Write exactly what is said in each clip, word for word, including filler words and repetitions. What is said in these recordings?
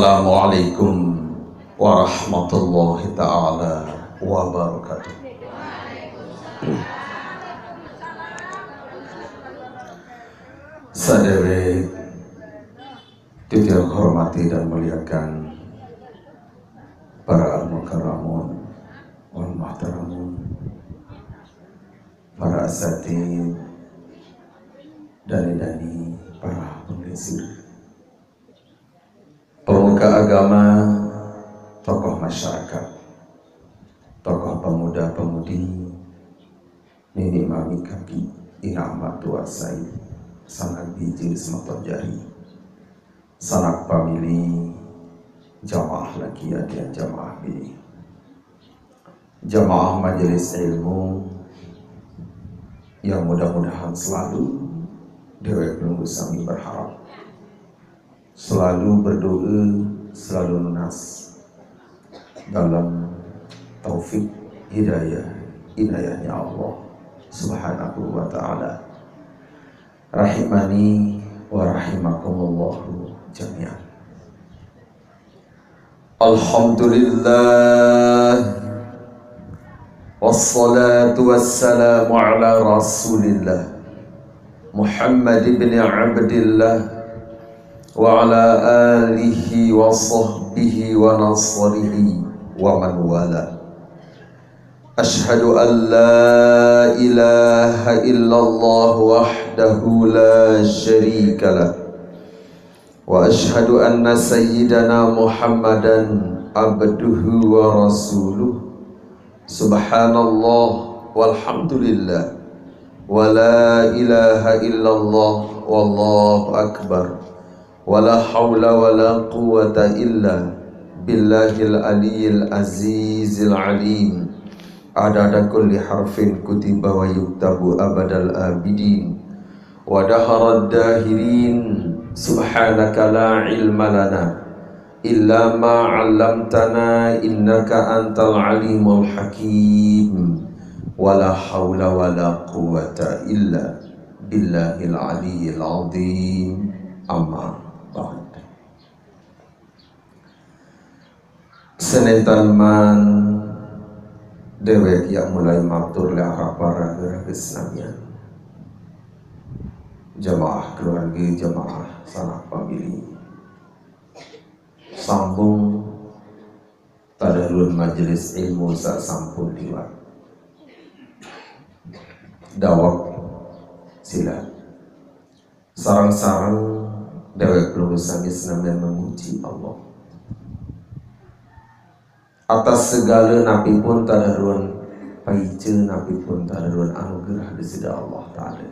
Assalamualaikum warahmatullahi taala wabarakatuh. Sadere titiang hormati dan muliakan para al-mukarramun wal muhtaramun, para asatid, dani-dani, para penglingsir, pemuka agama, tokoh masyarakat, tokoh pemuda-pemudi, nini mami kaki, ina mak tua sai, sanak biji semeton jari, sanak pamili, jamaah laki adian jamaah bini, jamaah majelis ilmu, yang mudah-mudahan selalu dewek pelungguh sami berharap, selalu berdoa, selalu nunas dalam taufik, hidayah, inayahnya Allah Subhanahu wa taala. Rahimani wa rahimakumullahu jami'an. Alhamdulillah. Wassalatu wassalamu ala Rasulillah Muhammad ibn Abdillah wa ala alihi wa sahbihi wa nasrihi wa man wala. Ashhadu an la ilaha illallah wahdahu la syarika lah. Wa ashhadu anna sayyidana Muhammadan abduhu wa rasuluh. Subhanallah walhamdulillah. Wa la ilaha illallah wallahu akbar. Wa la haula wa la quwwata illa billahil aliyyil azizil alim. Adada kulli harfin kutiba wa yuktabu abadal abidin. Wa daharad dahirin. Subhanaka la ilma lana illa ma 'allamtana innaka antal alimul hakim. Wa la haula wa la quwwata illa billahil aliyyil azim. Amma ba'd. Senentan man dewek yak mulai matur le arah para gerages namian. Jamaah keluarga, jamaah sanak pamili. Sambung tadah ruan majelis ilmu sak sampun liwat. Dawek sila. Sarang-sarang dewek pelungguh sami senamian memuji Allah atas segala napi pun tadah ruan paica, napi pun tadah ruan anugerah Desida Allah Taala.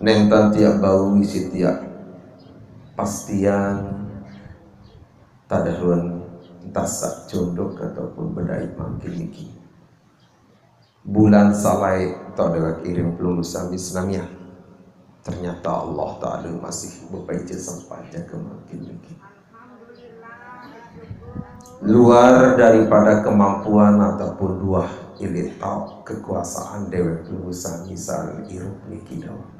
Neng tan tiak bau isi tiak pastian tadah ruan entah sak cunduk ataupun bedai mangkin niki. Bulan salai tau dewek iring pelungguh sami senamian. Ternyata Allah Taala masih bepaica sempaja ke mangkin niki. Luar daripada kemampuan ataupun duah ilit tau kekuasaan dewek pelungguh sami saren irup niki dawek.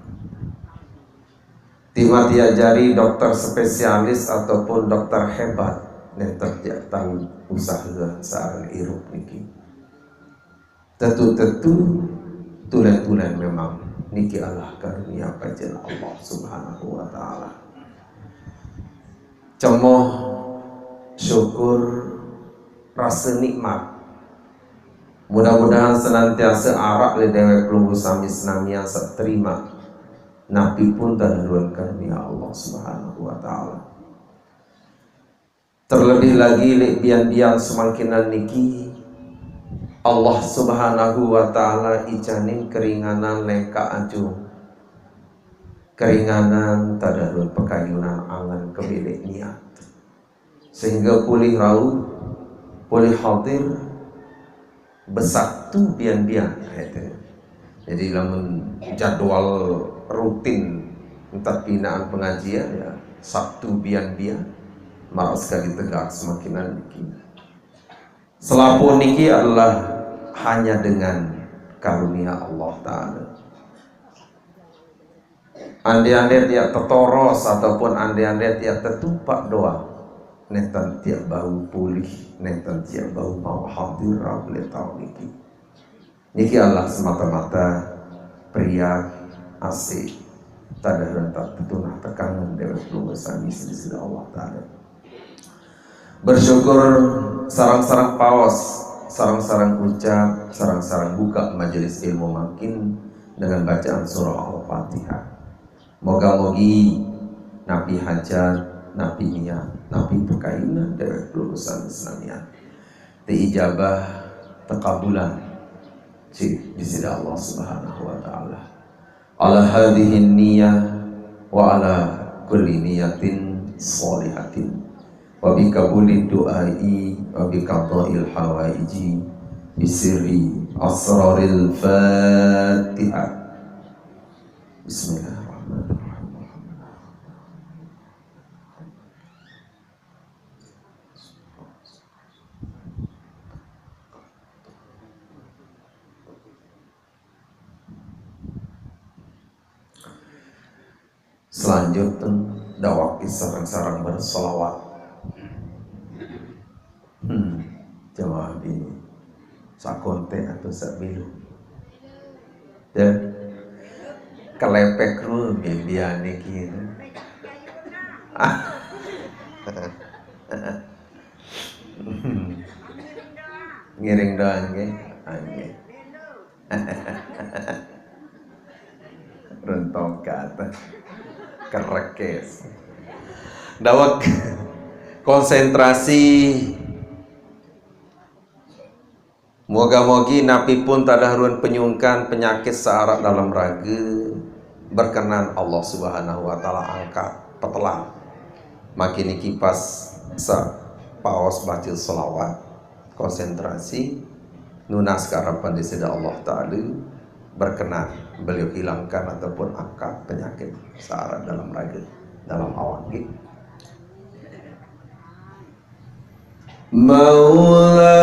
Ti mati ajari dokter spesialis ataupun dokter hebat nenten tiak tan usaha saren irup niki. Tetu-tetu tulen-tulen memang niki adalah karunia paica Allah Subhanahu wa Taala. Cemoh, syukur, rasa nikmat. Mudah-mudahan senantiasa arak le dewek pelungguh sami senamian sak terima napi pun tadah ruan karunia Allah Subhanahu wa Taala. Terlebih lagi le bian-bian semangkinan niki, Allah Subhanahu wa Taala icanin keringanan leka aju, keringanan tadah ruan pekayunan angen kebelek niat. Sehingga pulih rauh, pulih hadir, besaktu bian-bian, kata. Jadi lamun jadwal rutin entah pinaan pengajian ya Sabtu bian-bian, malah sekali tegak semangkinan niki. Selapuh niki adalah hanya dengan karunia Allah Taala. Ande-ande tiak tetoros ataupun ande-ande tiak tetupak doa, nenten tiak bau pulih, nenten tiak bau mau hadir rap letau niki. Niki Allah semata-mata pria asik, tanda rentak petunah tekangan dewek pelungguh sami sisi Allah Ta'ala. Bersyukur sarang-sarang paos, sarang-sarang ucap, sarang-sarang buka majelis ilmu mangkin dengan bacaan surah Al-Fatihah. Moga-mogi napi hajat, napi niat, napi pekayunan dewek lulusan senamian, ti ijabah tekabulan cik di sida Allah Subhanahu wa Ta'ala. Ala hadhihi niyah wa ala kulli niyatin shalihatin wa bi qabuli du'ai wa bi qadail hawaiji bi sirri asraril Fatihah. Bismillahirrahmanirrahim. Selanjutnya, dawaki sarang-sarang bersolawat. Hmm, jamaah bini. Sakonte atau sabilu. Ya. Kelepek lu bibiane gitu. Ngiring doang, nggih. Ah, nggih. Rentokat. Kerekes. Dawek konsentrasi. Moga-mogi napi pun tadah ruan penyungkan penyakit searak dalam raga, berkenan Allah Subhanahu wa Ta'ala angkat petelang. Makin niki pas sa paos baca selawat, konsentrasi, nunas karapan di sida Allah Ta'ala, berkenan beliau hilangkan ataupun angkat penyakit searak dalam raga, dalam awak nggih. مولاي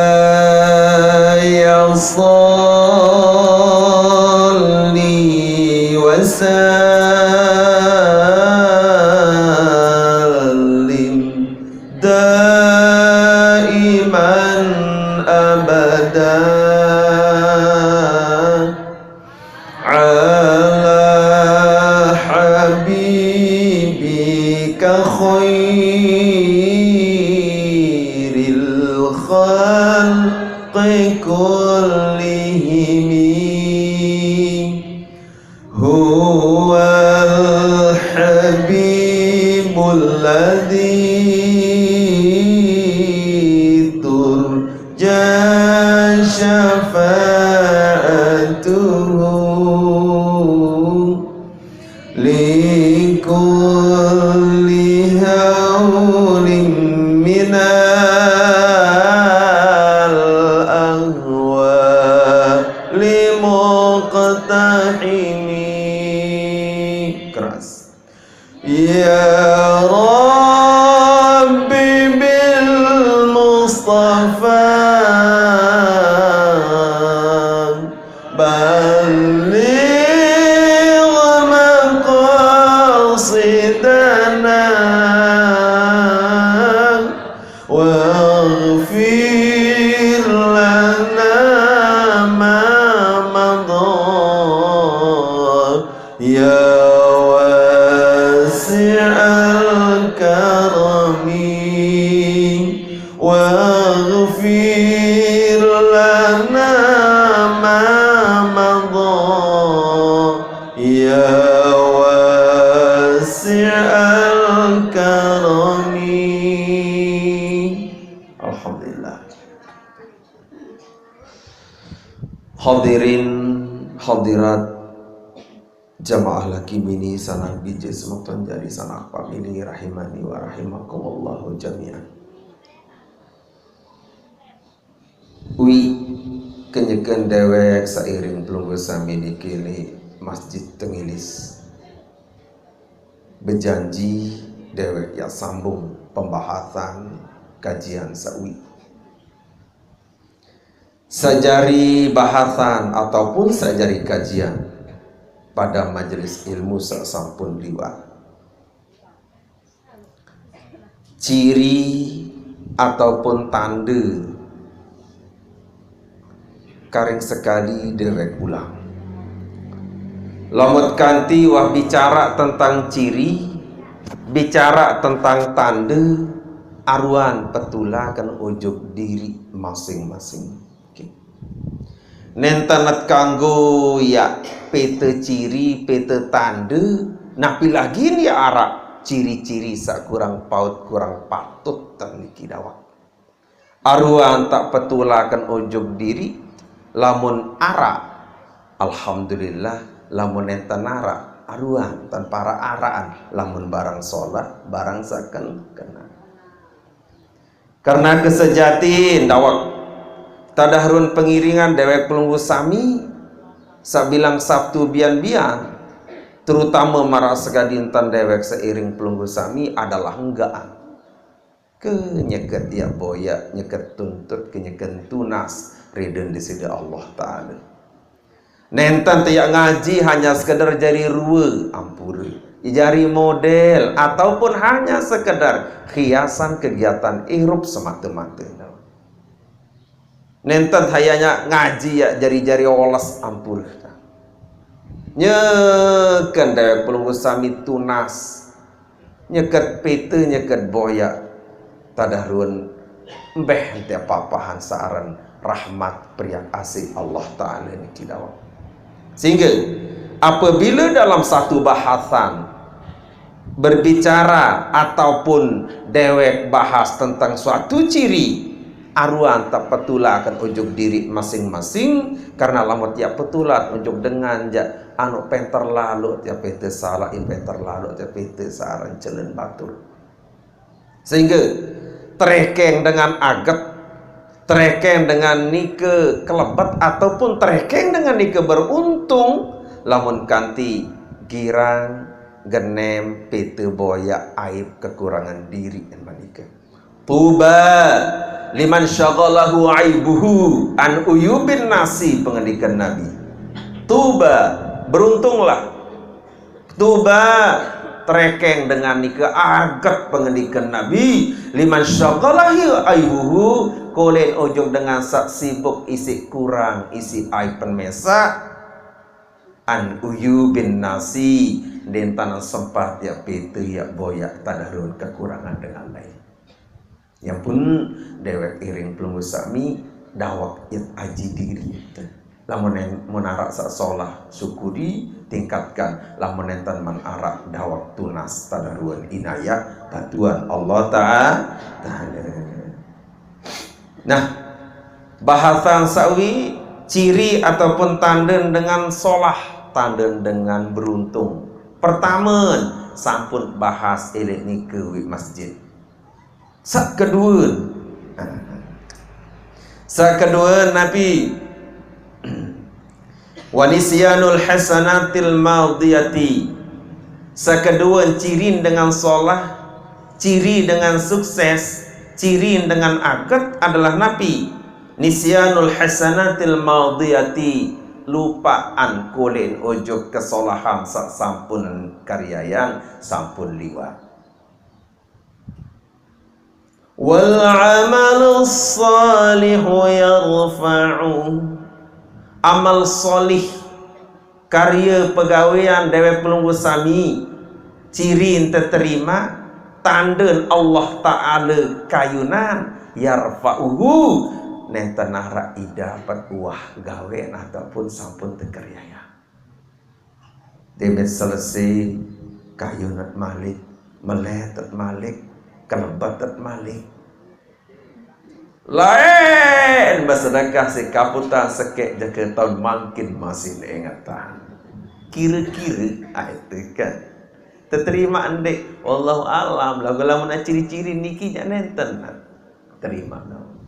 صل وسلم دائما أبدا على حبيبك خير الخلق كلهم. هو الحبيب الذي ترجى شفاعته لكل هول من الأهوال مقتحم. Keras. يا رب بالمصطفى بلغ مقاصدنا واغفر لنا ما مضى يا واسع الكرم واغفر لنا ما مضى يا واسع الكرم. Alhamdulillah. Hadirin hadirat, jamaah laki bini, sanak bini semeton jari sanak famili rahimani wa rahimakumullahu jami'an. Wi, kenyeken dewek sairing pelungguh sami niki li Masjid Tengilis. Bejanji dewek ya sambung pembahasan kajian sawi. Sajari bahasan ataupun sajari kajian pada majelis ilmu sak sampun liwat. Ciri ataupun tande karing sekali dewek ulang. Lamun kanti wah bicara tentang ciri, bicara tentang tande, aruan petulaken ujug diri masing-masing. Oke. Nenten kanggo ya pete ciri, pete tande, napi lagi ya arak ciri-ciri sak kurang paut, kurang patut ten niki dawek. Aruan tak petulaken ujug diri, lamun arak, alhamdulillah, lamun nenten arak, aruan tan para arakan, lamun barang solah, barang saken kena. Karena kesejatin dawek tadahrun pengiringan dewek pelungguh sami, sabilang Sabtu bian-bian, terutama marak sekadinten dewek seiring pelungguh sami adalah enggaan. Kenyeket ya boya, nyeket tuntut, kenyeket tunas, ridho di sida Allah Ta'ala. Nenten tiak ngaji hanya sekedar jari rue, ampure. Jari model, ataupun hanya sekedar hiasan kegiatan irup semata-mata. Nenten hayanya ngaji ya jari-jari oles, ampure. Nyeken dewek pelungguh sami tunas. Nyeket pete, nyeket boya. Tadahrun embeh ente papahan saaren rahmat periak asih Allah Ta'ala niki dawek. Sehingga apabila dalam satu bahasan berbicara ataupun dewek bahas tentang suatu ciri, aruan tak petulaken ujug diri masing-masing, karena lamun ya petulat ujug dengan ja anu penter lalu ya pete salah, in penter lalu ya pete saaren celen batur. Sehingga terekeng dengan aget, terekeng dengan nike kelebet ataupun terekeng dengan nike beruntung, lamun kanti girang, genem, pete boya, aib, kekurangan diri, manika. Tuba liman syaghalahu aibuhu an uyubin nasi, pengendikan Nabi. Tuba, beruntunglah. Tuba, terekeng dengan nike aget, pengendikan Nabi, liman syaghalahu aibuhu, kolen ujug dengan sak sibuk isi kurang, isi aib pen mesa, an uyubin nasi, dentanan sempat ya pete ya boya tadahrun kekurangan dengan lain. Yang pun dewek iring pelungguh sami dawek it aji diri. Lamun en-, mun arak sak solah syukuri, tingkatkan, lamun nenten men arak dawek tunas tadahrun inayah bantuan Allah Ta'a-, Ta'ala. Nah, bahasan sawi ciri ataupun tanden dengan solah, tanden dengan beruntung. Pertama, sampun bahas elik nike wi masjid. Sak kedua. Sak kedua napi? Wa nisyanul hasanatil madiyati. Sak kedua cirin dengan solah, ciri dengan sukses, cirin dengan aget adalah napi? Nisyanul hasanatil madiyati, lupaan kolen ujug kesolahan sak sampun kariayan, sampun liwat. Wal amalus salihu yarfa'u. Amal solih, karya pegawean dewek pelungguh sami, cirin teterima, tanden Allah Ta'ala kayunan, yarfa'uhu, nenten arak idapet uwah gawean ataupun sampun tekeriaya. Demit selesai, kayun et malik, melet et malik, kelebet et malik. Lain besedekah si kaputan sekek jeke taun mangkin masih ingetan. Kira-kira, ah, itu kan. Teterima endik, wallahu alam. Lagu lamun ciri-ciri niki nya nenten. Terima no.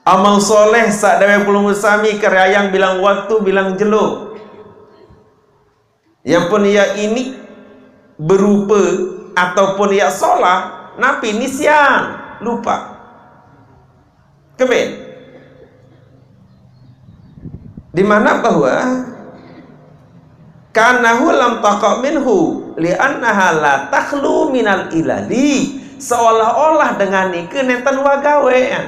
Amal soleh sak dewek pelungguh sami keriayang bilang waktu, bilang jelo. Yang pun ia ini berupa ataupun ia solah, napi nisian, lupa. Kebin. Di mana bahwa Kanahu lam taqa minhu li'annaha la takhlu minal ilali. Seolah-olah dengan nike nenten wah gawean.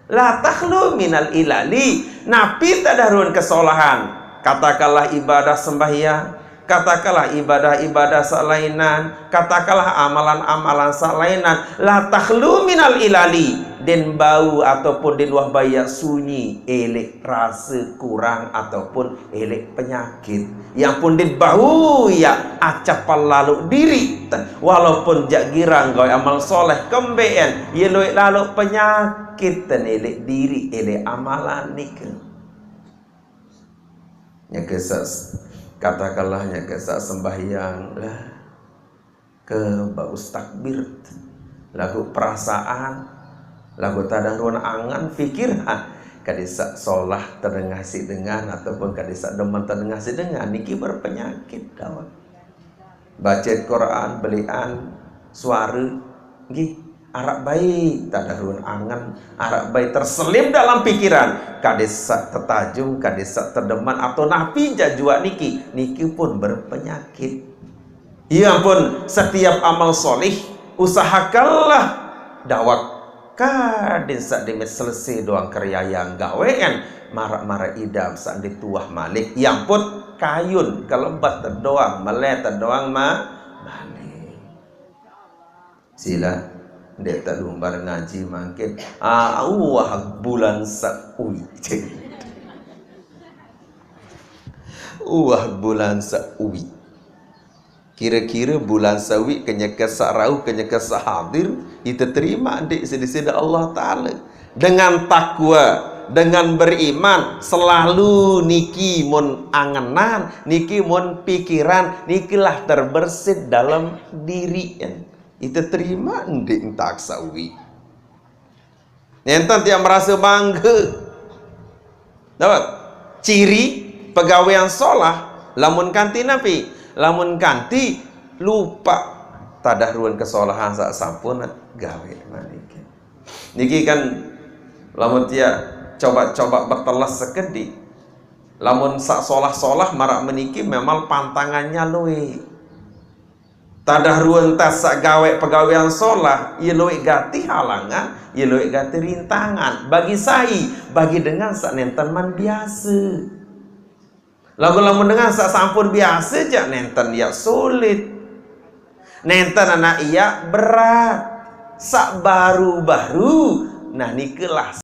La takhlu minal ilali. Napi tadah ruan kesolahan? Katakanlah ibadah sembahyang, katakanlah ibadah-ibadah salainan, katakanlah amalan-amalan salainan. La takhlu minal ilali. Den bau ataupun den wah baya sunyi, elek rasa kurang ataupun elek penyakit. Yang pun den bau ya acap lalu diri. Walaupun jak girang gawe amal soleh kembean, ye luek lalu penyakit dan elek diri, elek amalan nike. Nyeke sa-, katakanlah nyeke sa sembahyang lah, ke baus takbir, lagu perasaan, lagu tadah ruan angan, pikiran, kade sa solah tedengah si dengan ataupun kade sa demen tedengah si dengan, niki berpenyakit dawet. Baca Quran, belian, suara, nggih, arak baik tadah ruan angan, arak baik terselip dalam pikiran, kade sa tetajung, kade sa tedemen atau napi jajua niki, niki pun berpenyakit. Ia pun setiap amal solih usahakanlah dawak kadin sa demit selesai doang kerjaya gawean, marak-marak idam sa dituah malik. Ia pun kayun kelebat doang, melet doang ma-, malik. Sila, dek tak lumbar ngaji mangkin. Ah, wah bulan sawi. Wah bulan sawi. Kira-kira bulan sawi kenyeke sa rauh, kenyeke sa hadir, ite terima dek sida-sida Allah Ta'ala. Dengan takwa, dengan beriman, selalu niki mun angenan, niki mun pikiran, nikilah terbersih dalam diri. Ite terima ndik entak sawi. Nenten tiang merasa bangga. Dapat ciri pegawean solah, lamun kanti napi? Lamun kanti lupa tadah ruan kesolahan sak sampun gawe maniki. Niki kan lamun tiang coba-coba beteles sekedi. Lamun sak solah-solah marak meniki memang pantangannya luwe. Tadah ruan tas sak gawe pegawean solah, ye luwe gati halangan, ye luwe gati rintangan. Bagi sai, bagi dengan sak nenten man biasa. Lagu lamun dengan sak sampun biasa jak nenten ia sulit. Nenten anak ia berat. Sak baru-baru, nah nikelah